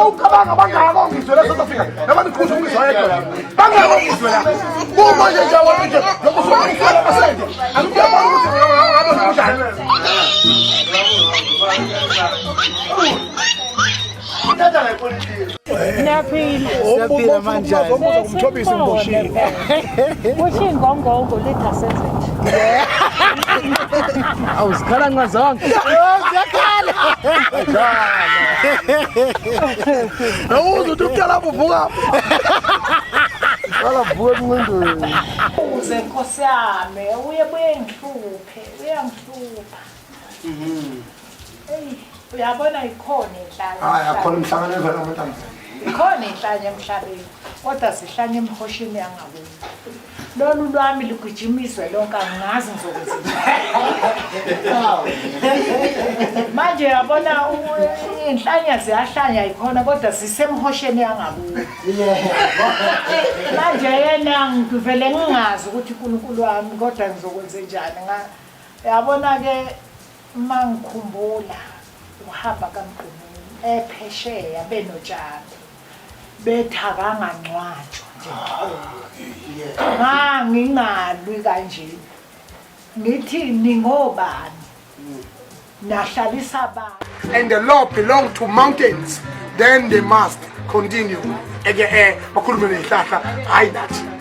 Ucabanga bangako ngizwe la South Africa. Noma nikhuzwa ungizwa yedwa. Bangako ngizwe la. Uma nje nje wena nje lokho usufuna amasende. Angiyabona ukuthi ngabe kunjani. Uthatha ngepolitiki. Niyaphila. Siyaphila manjani? Umthobisi ngiboshiwe. Kusho ingongongo lithi asenze nje. Awu zikhala nqazonke. Ziyakhala. Awuze uthi umntana uvuka. Qala vuka emnqindweni. Uze nkosi yami uye buye ngihluphe, uyangihlupha. Mhm. Eyi, uyabona ikhona inhlanya. Hayi akhona umhlangano evela amantombazane. Ikhona inhlanya emhlabeni, kodwa zihlanya emhosheni yangakubo. Lolu lwami lugijima izwe lonke angazi ngizokwenza njani. Manje uyabona inhlanya ziyahlanya ikhona kodwa zisemhosheni yangakubo. Manje yena ngivele ngingazi ukuthi uNkulunkulu wami kodwa ngizokwenze njani. Uyabona ke uma ngikhumbula uhamba kaMgqumeni ephesheya benotshani bethi akangangcwatshwa nje ngangingalwi kanje ngithi ningobani nahlalisa abantu. And the law belong to mountains, then they must continue. Eke eh bakhulume nezihlahla hayi nathi.